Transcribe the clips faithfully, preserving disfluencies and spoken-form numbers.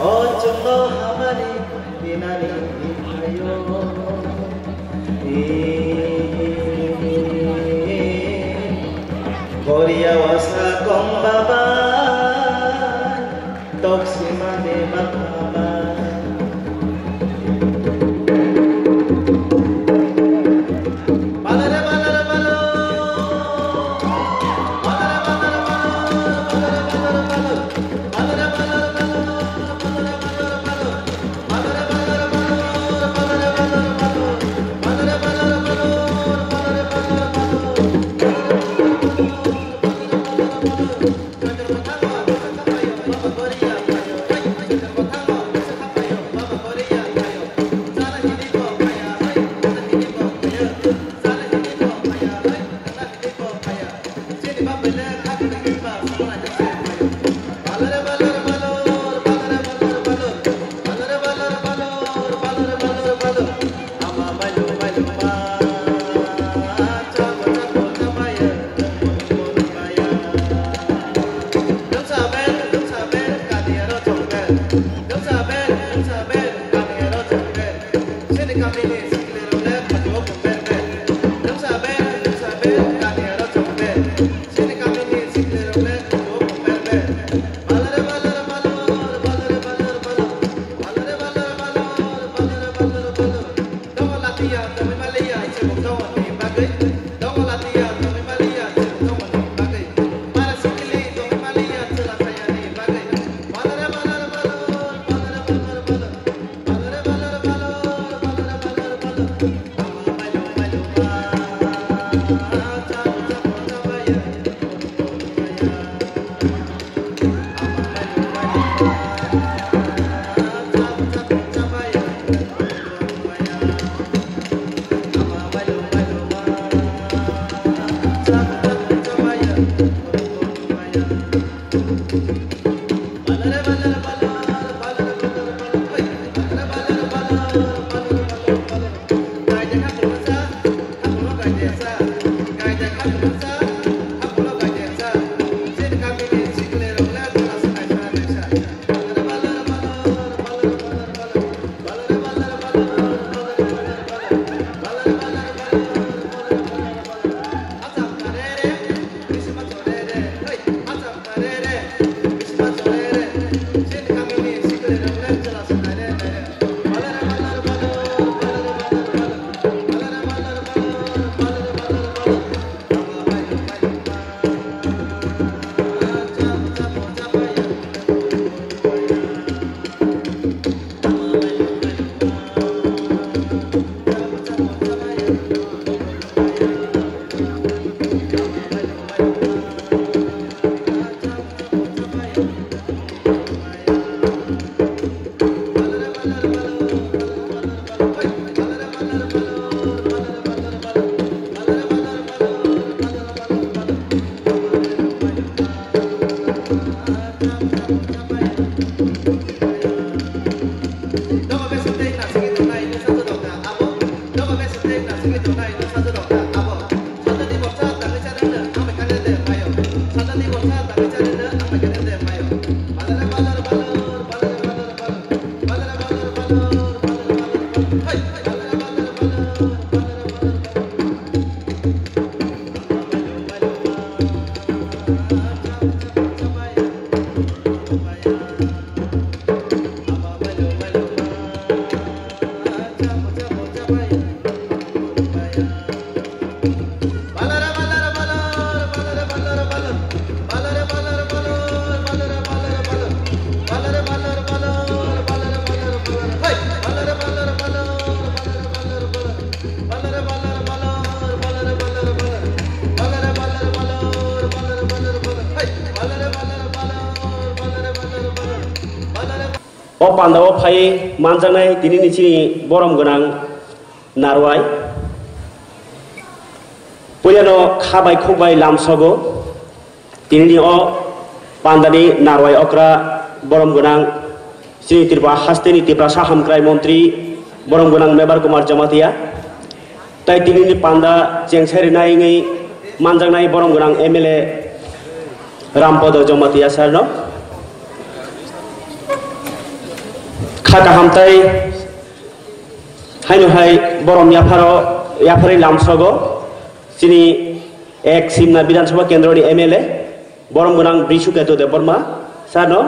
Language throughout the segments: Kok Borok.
O chwngno hamari tinani phaio. Korea wasa kong baba tok sima de baba. O pandao phai manjaknai tinini chini borom gwnang narwai. Puilano kha bai khuk bai lamsogo. Tinini o pandani narwai okra borom gwnang chini Tripura hasteni Tiprasa hamkrai montri borom gwnang Mebar Kumar Jamatia. Tai tinini panda chengsai rinai wngwi manjaknai borom gwnang M L A Rampodo Jamatia sir no. Kha kaham tai haino hai borom yapharo, yapharwi lamsogo chini ek Simna Bidhan Sabha Kendroni M L A borom gwnang Brishu Ketu Debbarma sir no,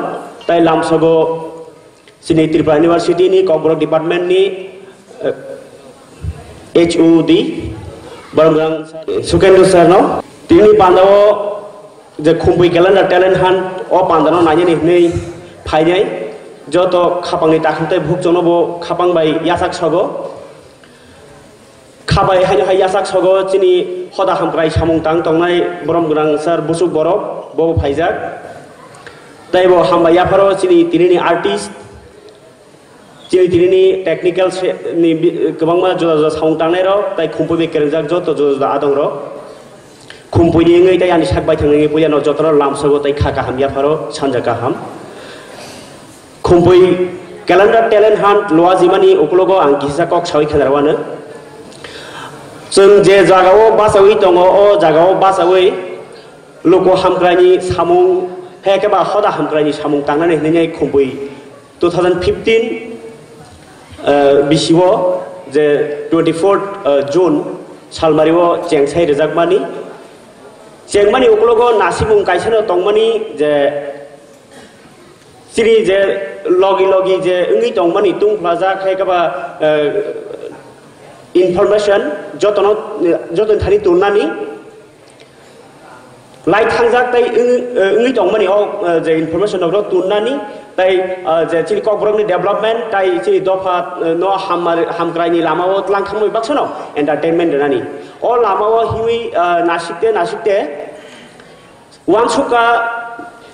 tai lamsogo chini Tripura University ni Kokborok Department ni, eh, H O D borom gwnang Sukendra sir no. Tini panda o je Khumpui Calendar Talent Hunt o panda no nainani hinwi phainai joto khapang ni takhuk tai bhuk chono bo khapang bai yachak sogo. Khabai haino hai yachak sogo chini hoda hamkrai samung tang tongnai borom gwnang sir Busuk Borok bo phaijak. Tai bo hambai yapharo chini tinini artist, chini tinini technical se-, ni bi-, kwbangma juda juda samung tangnai rok tai Khumpui bai kwrwngjak joto juda juda adong rok. Khumpui ni wngwi tai ani sak baithang wngwi puilano jotono lamsogo tai kha kaham yapharo sanja kaham. Khumpui Calendar Talent Hunt luajimani ukologo ang kisa kok sawi khenarwano. Chwng je jagao bachawi tongo, o jagao bachawi luku hamkraini samung, hai khe ba hoda hamkraini samung tangnani hinwi Khumpui two thousand fifteen, eh, bisio je twenty-fourth, eh, June salmario chengsai rwjakmani. Chengmani ukologo nasimung kaisano tongmani je chini je logi logi je wngwi tongmani tungphlajak hai khe ba, eh, information jotono, jotoni thani tonnani lai thangjak tai wng-, eh, wngwi tongmani o, eh, je information rokno tonnani tai, eh, je chini kokborokni development tai chini dopha, eh, no hamar-, hamkraini lamao tlang thangmani baksano entertainment rwnani o lamao hiwi, eh, nasikte nasikte Wansukha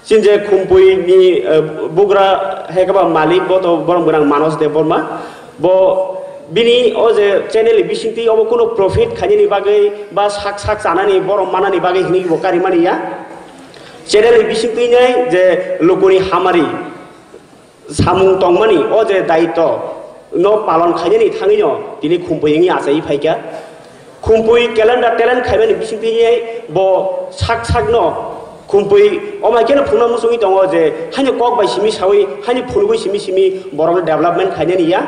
chini je Khumpui ni, eh, bugra hai khe ba malik bo to borom gwnang Manos Debbarma. Bo bini o je channel ni bisingtwi obo kuno profit khainani bagwi ba sak sak chanani borom manani bagwi hinwi bo karimani ya. Channel ni bisingtwi nai je lukuni hamari samung tongmani o je daitto no palon khainani thangwino tini Khumpui wngwi achaiwi phaikha. Khumpui calendar talent khaimani bisingtwi bo sak sakno Khumpui omai kheno phunukna muchungwi tongo je haino kok bai simi sawi, haino phunugwi simi simi borokno development khainani ya.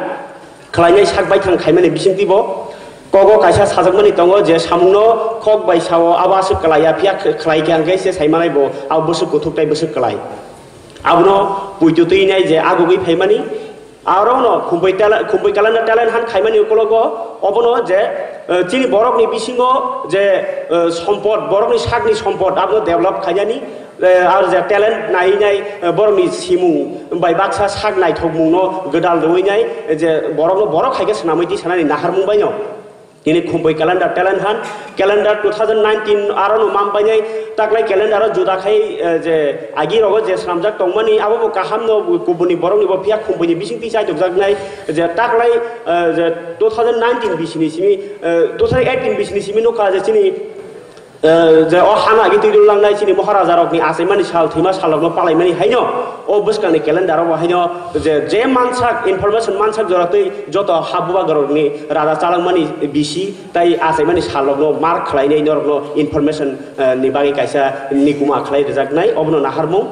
Khlainai sak baithang khaimani bisingtwi bo kogo kaisa sajakmani tongo je samungno kok bai sao, abo aswk kwlaiya, phiya kh-, khlai khe hwnkhe se saimanai bo abo bwswk kuthuk tei bwswk kwlai. Abono puitu twinai je agugwi phaimani, arokno Khumpui tala-, Khumpui calendar talent hunt khaimani ukologo obono je, eh, chini borokni bisingo je, eh, sompot, borokni sakni sompot abono develop khainani, eh, ar je talent nainai, eh, borokni simung bai baksa sak naithokmungno gwdal rwinai, eh, je borokno borok hai khe swnamwi twi sanani naharmung baino. Nini Khumpui calendar talent hunt, calendar two thousand nineteen arono man painai taklai calendar o juda khai, eh, je agi rogo je swnamjak tongmani abo bo kaham no kubuni borok ni bo phiya Khumpui ni bising twi chaitok jaknai je taklai, eh, je two thousand nineteen bisini simi, eh, two thousand eighteen bisini simi nukha je chini, eh, je o hano agi twi langnai chini Maharaja rok ni achaimani sal thwima sal rok no palaimani haino o bwskang ni calendar o bo haino je, je mansak information mansak jora twi joto ha bubagrokni raja chalangmani bisi tai achaimani salrokno mark khlainai norokno information, eh, ni bagwi kaisa nikuma khlai rwjaknai obono naharmung.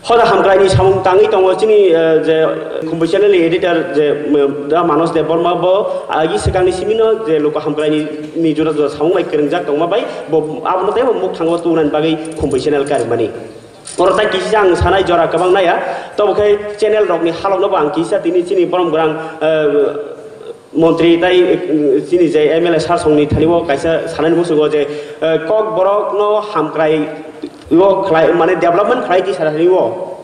Hoda hamkraini samung tangwi tongo chini, eh, je Khumbai channel ni editor je, mm, da Manos Debbarma bo agi swkangni simino je luku hamkraini ni jora jora samung bai kwrwngjak tongma bai bo abono teibo muk thango tunani bagwi Khumbai channel karimani. Oro tai kisa ang sanai jora kwbang naya, tobo khe channel rokni halokno bo ang kisa tini chini borom gwrang, eh, Montri tai, eh, chini je M L A sar songni thani o kaisa sanani muchungo je, eh, Kokborok no hamkrai o khlai, mane development khlai di sani o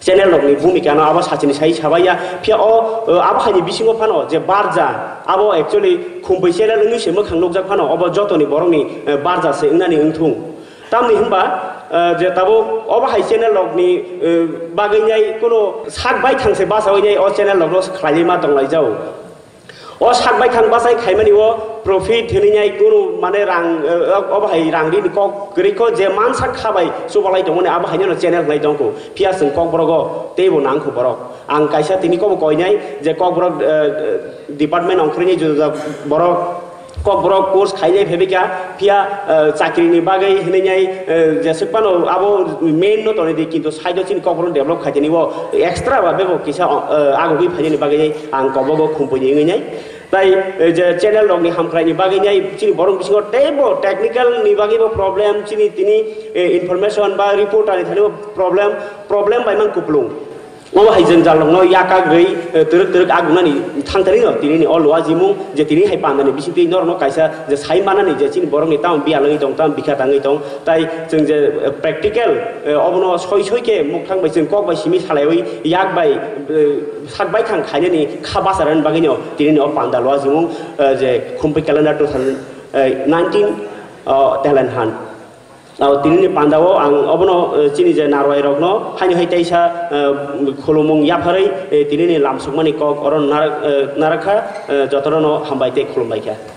channel rok ni bhumika no abo sachini sai sabaiya. Phiya o, eh, abo hai ni bisingo phano je barja abo actually Khumbai channel wngwi se mwkhang nukjak phano obo jotoni borok ni, eh, barja se wngnani wngthung. Tamni hwnba, eh, je tabuk obo hai channel rok ni, eh, bagwi nai kuno sak bai thang se bachawi nai o channel rok no khlai ma tonglai jao. O sak bai thang bachai khaimani o profit hinwi nai kunu mane rang, eh, obo hai rang rini kok kwrwi kho je mansa kha bai chubalai tongmani abo haino channel hlai tongkho. Phiya chwng Kokborogo teibo nangkho borok. Ang kaisa tini kobo koinai je Kokborok, eh, department ongkhorni juda juda borok Kokborok course khainai phebika phiya, eh, chakrini bagwi hinwi nai, eh, jesuk phano abo main no tonwi di kintu side o chini Kokborok develop khaitani o extra ba bebo kisa, eh, agogwi phainani bagwi ang Kokborogo khumpui wngwi nai. Tai, eh, je channel rokni hamkraini bagwi nai chini borok bisingo teibo technical ni bagwi bo problem, chini tini, eh, information ba reporter ni thani bo problem, problem bai mang kuplung. Obo hai jwngjal rokno yakagwi, eh, twrwk twrwk agunani thangtharino tini ni o luajimung je tini hai pandani bisingtwi norokno kaisa je sai manani je chini borokni tamo biyal wngwi tong, tamo bikha tangwi tong, tai chwng je, eh, practical, eh, obono soi soi khe mukthang bai chwng kok bai simi salaiwi yak bai, eh, sak baithang khainani kha bacharani bagwino tinini o panda luajimung, eh, je Khumpui calendar two thousand nineteen, oh, talent hunt. Oh, tinini pandao ang obono, eh, chini je narwai rokno haino hai teisa, eh, khulumung yapharwi, eh, tinini lamsukmani kok oro nar-, eh, narakha, eh, jotono hambai tei khulumbaikha.